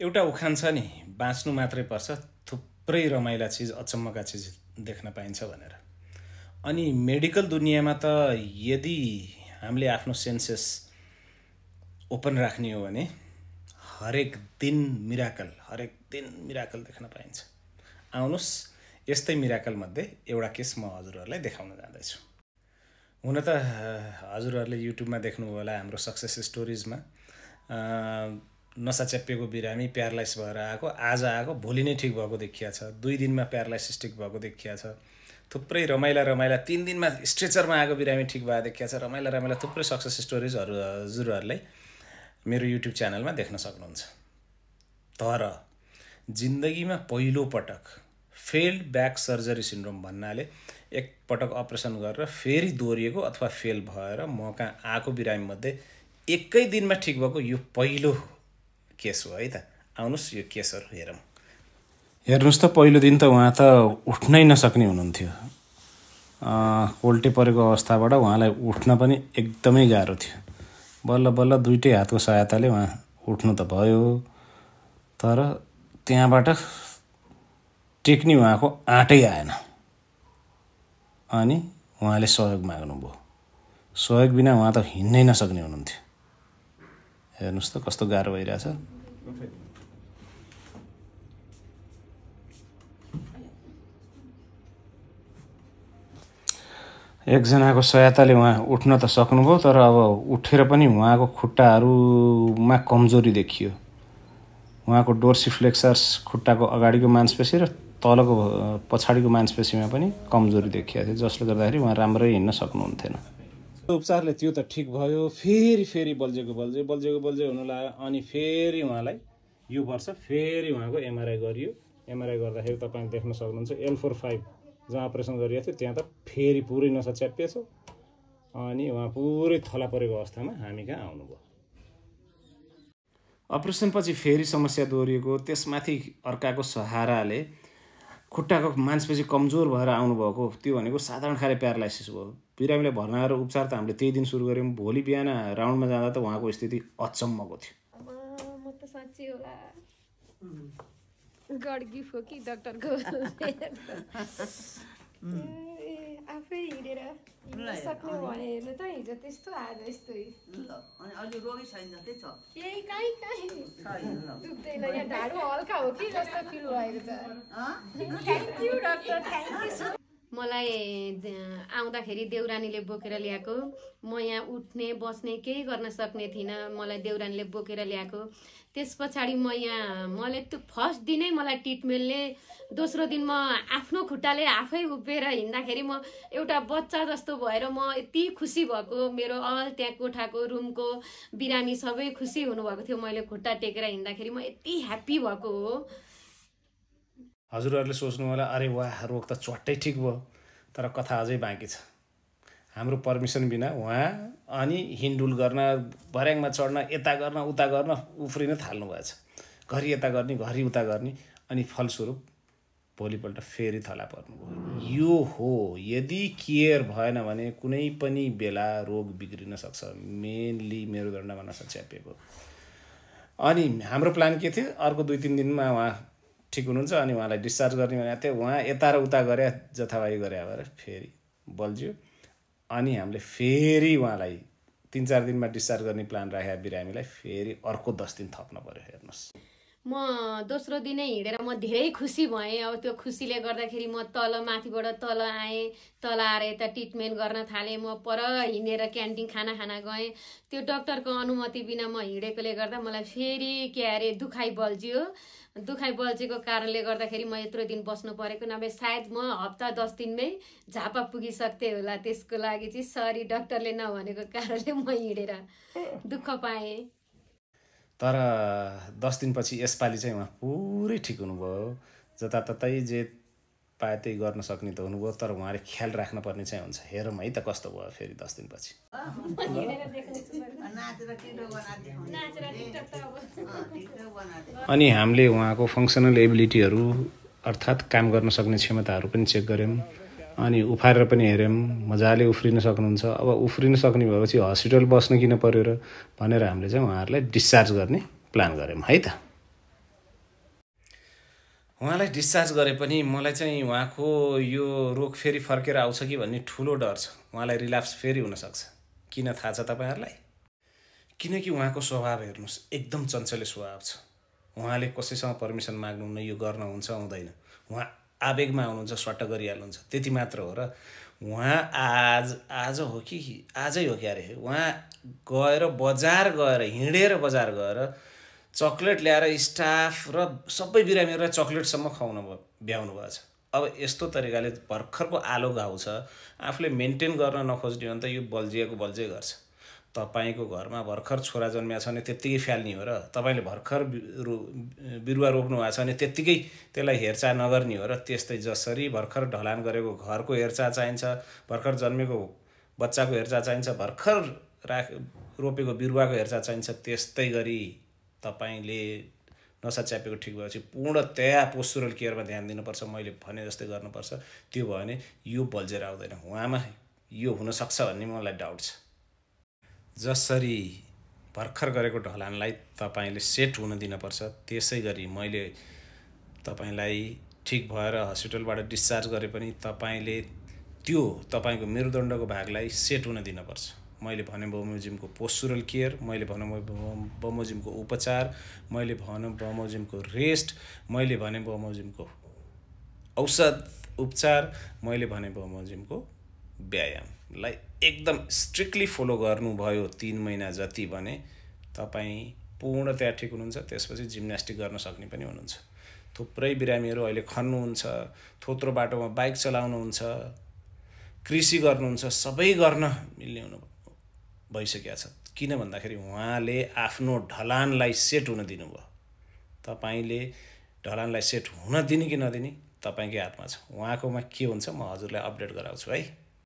एउटा उखान छ नि, बाँच्नु मात्रै पर्छ, थुप्रै रमाइला चिज अचम्मका चिज देख्न पाइन्छ भनेर। अनि मेडिकल दुनियाँमा त यदि हामीले आफ्नो सेन्सेस ओपन राख्ने हो भने हरेक दिन मिराकल देख्न पाइन्छ। आउनुहोस् यस्तै मिराकलमध्ये एउटा केस म हजुरहरूलाई देखाउन जाँदैछु। हुन त हजुरहरूले युट्युबमा देख्नुभयो होला हाम्रो सक्सेस स्टोरिजमा नसा च्यापिएको बिरामी प्यारालाइस भएर आएको, आज आएको भोलि नै ठिक भएको देखिया छ, 2 दिनमा प्यारालाइसिस ठिक भएको देखिया छ, थुप्रै रमाइला 3 दिनमा स्ट्रेचरमा आएको बिरामी ठिक भएको देखिया छ। रमाइला थुप्रै सक्सेस स्टोरिजहरू हजुरहरूले मेरो युट्युब च्यानलमा देख्न सक्नुहुन्छ। तर जिन्दगीमा पहिलो पटक फेल्ड ब्याक सर्जरी सिन्ड्रोम भन्नाले एकपटक अपरेसन गरेर फेरि दोहोरिएको अथवा फेल भएर म कहाँ आएको बिरामीमध्ये एकै दिनमा ठिक भएको यो पहिलो केस हो है त। आउनुहोस् यो केसहरू हेरौँ। हेर्नुहोस् त, पहिलो दिन त उहाँ त उठ्नै नसक्ने हुनुहुन्थ्यो। कोल्टे परेको अवस्थाबाट उहाँलाई उठ्न पनि एकदमै गाह्रो थियो। बल्ल दुईटै हातको सहायताले उहाँ उठ्नु त भयो, तर त्यहाँबाट टेक्नी उहाँको आँटै आएन। अनि उहाँले सहयोग माग्नुभयो। सहयोग बिना उहाँ त हिँड्नै नसक्ने हुनुहुन्थ्यो। हेर्नुहोस् त कस्तो गाह्रो भइरहेछ। एकजनाको सहायताले उहाँ उठ्न त सक्नुभयो, तर अब उठेर पनि उहाँको खुट्टाहरूमा कमजोरी देखियो। उहाँको डोर्सिफ्लेक्सर्स खुट्टाको अगाडिको मांसपेशी र तलको पछाडिको मांसपेशीमा पनि कमजोरी देखिया थियो, जसले गर्दाखेरि उहाँ राम्रै हिँड्न सक्नुहुन्थेन। उपचारले त्यो त ठिक भयो, फेरि बल्झेको हुन लाग्यो। अनि फेरि उहाँलाई यो वर्ष फेरि उहाँको एमआरआई गरियो। एमआरआई गर्दाखेरि तपाईले देख्न सक्नुहुन्छ L45 जहाँ अपरेसन गरिएको थियो त्यहाँ त फेरि पुरै नसा च्यापिएछ। अनि उहाँ पुरै थला परेको अवस्थामा हामी कहाँ आउनुभयो। अपरेसनपछि फेरि समस्या दोहोरिएको, त्यसमाथि अर्काको सहाराले खुट्टाको मांसपेशी कमजोर भएर आउनुभएको, त्यो भनेको साधारण खाले प्यारालाइसिस भयो। बिरामीलाई भर्ना गरेर उपचार त हामीले त्यही दिन सुरु गऱ्यौँ। भोलि बिहान राउन्डमा जाँदा त उहाँको स्थिति अचम्मको थियो। म त साँच्चै होला गड गिफ्ट हो कि डक्टरको आफै हिँडेर सक्ने भयो। हेर्नु त हिजो त्यस्तो आज यस्तै। अनि अलि रोगी छैन जस्तै छ। केही काहीँ दुख्दैन, यहाँ ढाडु हल्का हो कि जस्तो फिल भएको छ। Thank you doctor, thank you. मलाई आउँदाखेरि देउरानीले बोकेर ल्याएको। म यहाँ उठ्ने बस्ने केही गर्न सक्ने थिइनँ, मलाई देउरानीले बोकेर ल्याएको। त्यस पछाडि मैले त्यो फर्स्ट दिनै मलाई ट्रिटमेन्टले, दोस्रो दिन म आफ्नो खुट्टाले आफै उभिएर हिँड्दाखेरि म एउटा बच्चा जस्तो भएर म यति खुसी भएको। मेरो त्यहाँ कोठाको रुमको बिरामी सबै खुसी हुनुभएको थियो मैले खुट्टा टेकेर हिँड्दाखेरि। म यति ह्याप्पी भएको हो। हजुरहरूले सोच्नु होला, अरे वाह रोग त चट्टै ठिक भयो, तर कथा अझै बाँकी छ। हाम्रो पर्मिसन बिना उहाँ अनि हिँडुल गर्न, भर्याङमा चढ्न, यता गर्न उता गर्न उफ्रिन थाल्नु भएछ। घरि यता गर्ने घरि उता गर्ने, अनि फलस्वरूप भोलिपल्ट फेरि थला पर्नुभयो। यो हो, यदि केयर भएन भने कुनै पनि बेला रोग बिग्रिन सक्छ। मेनली मेरुदण्डमा नसा च्यापिएको। अनि हाम्रो प्लान के थियो, अर्को 2-3 दिनमा उहाँ ठिक हुनुहुन्छ अनि उहाँलाई डिस्चार्ज गर्ने भनेको थियो। उहाँ यता र उता गरे, जथाभावी गरे भएर फेरि बल्झ्यो। अनि हामीले फेरि उहाँलाई 3-4 दिनमा डिस्चार्ज गर्ने प्लान राखेका बिरामीलाई फेरि अर्को 10 दिन थप्न पर्यो। हेर्नुहोस्, म दोस्रो दिनै हिँडेर म धेरै खुसी भएँ। अब त्यो खुसीले गर्दाखेरि म माथिबाट तल आएँ। तल आएर यता ट्रिटमेन्ट गर्न थालेँ। म पर हिँडेर क्यान्टिन खाना गएँ। त्यो डक्टरको अनुमति बिना म हिँडेकोले गर्दा मलाई फेरि दुखाइ बल्झ्यो। दुखाइ बल्झेको कारणले गर्दाखेरि म यत्रो दिन बस्नु परेको, नभए सायद म हप्ता 10 दिनमै झापा पुगिसक्थेँ होला। त्यसको लागि चाहिँ सरी, डक्टरले नभनेको कारणले म हिँडेर दुःख पाएँ। तर 10 दिनपछि यसपालि चाहिँ उहाँ पुरै ठिक हुनुभयो। जताततै जे पाए त्यही गर्न सक्ने त हुनुभयो, तर उहाँले ख्याल राख्न पर्ने चाहिँ हुन्छ। हेरौँ है त कस्तो भयो फेरि 10 दिनपछि। अनि हामीले उहाँको फङ्सनल एबिलिटीहरू अर्थात् काम गर्न सक्ने क्षमताहरू पनि चेक गऱ्यौँ। अनि उफारेर पनि हेऱ्यौँ, मजाले उफ्रिन सक्नुहुन्छ। अब उफ्रिन सक्ने भएपछि हस्पिटल बस्न किन पर्यो र भनेर हामीले चाहिँ उहाँहरूलाई डिस्चार्ज गर्ने प्लान गऱ्यौँ है त। उहाँलाई डिस्चार्ज गरे पनि मलाई चाहिँ उहाँको यो रोग फेरि फर्केर आउँछ कि भन्ने ठुलो डर छ। उहाँलाई रिल्याप्स फेरि हुनसक्छ। किन थाहा छ तपाईँहरूलाई? किनकि उहाँको स्वभाव हेर्नुहोस्, एकदम चञ्चले स्वभाव छ। उहाँले कसैसँग पर्मिसन माग्नुहुन्न, यो गर्न हुन्छ हुँदैन। उहाँ आवेगमा आउनुहुन्छ, सट्ट गरिहाल्नुहुन्छ, त्यति मात्र हो। र उहाँ आज हो कि आजै हो क्या अरे, उहाँ गएर बजार गएर हिँडेर बजार गएर चक्लेट ल्याएर स्टाफ र सबै बिरामीहरूलाई चक्लेटसम्म खुवाउनु भ्याउनु भएको छ। अब यस्तो तरिकाले भर्खरको आलो घाउ छ, आफूले मेन्टेन गर्न नखोज्ने हो भने त यो बल्झिएको बल्झै गर्छ। तपाईँको घरमा भर्खर छोरा जन्मिया छ भने त्यत्तिकै फ्याल्ने हो र तपाईँले भर्खर बिरुवा रोप्नु भएको छ भने त्यत्तिकै त्यसलाई हेरचाह नगर्ने हो र त्यस्तै जसरी भर्खर ढलान गरेको घरको हेरचाह चाहिन्छ, भर्खर जन्मेको बच्चाको हेरचाह चाहिन्छ, भर्खर रोपेको बिरुवाको हेरचाह चाहिन्छ, त्यस्तै गरी तपाईँले नसा च्यापेको ठिक भएपछि पूर्णतया पोस्चरल केयरमा ध्यान दिनुपर्छ। मैले भने जस्तै गर्नुपर्छ। त्यो भयो भने यो बल्झेर आउँदैन। उहाँमा यो हुनसक्छ भन्ने मलाई डाउट छ। जसरी भर्खर गरेको ढलानलाई तपाईँले सेट हुन दिनुपर्छ, त्यसै गरी मैले तपाईँलाई ठिक भएर हस्पिटलबाट डिस्चार्ज गरे पनि तपाईँले त्यो तपाईँको मेरुदण्डको भागलाई सेट हुन दिनुपर्छ। मैले भने बमोजिमको पोस्चरल केयर, मैले भने बमोजिमको उपचार, मैले भने बमोजिमको रेस्ट, मैले भने बमोजिमको औषध उपचार, मैले भने बमोजिमको व्यायामलाई एकदम स्ट्रिक्टली फलो गर्नुभयो 3 महिना जति भने तपाईँ पूर्णतया ठिक हुनुहुन्छ। त्यसपछि जिम्नास्टिक गर्न सक्ने पनि हुनुहुन्छ। थुप्रै बिरामीहरू अहिले खन्नुहुन्छ, थोत्रो बाटोमा बाइक चलाउनुहुन्छ, कृषि गर्नुहुन्छ, सबै गर्न मिल्ने हुनु भइसकेको छ। किन भन्दाखेरि उहाँले आफ्नो ढलानलाई सेट हुन दिनुभयो। तपाईँले ढलानलाई सेट हुन दिने कि नदिने तपाईँकै हातमा छ। उहाँकोमा के हुन्छ म हजुरलाई अपडेट गराउँछु है।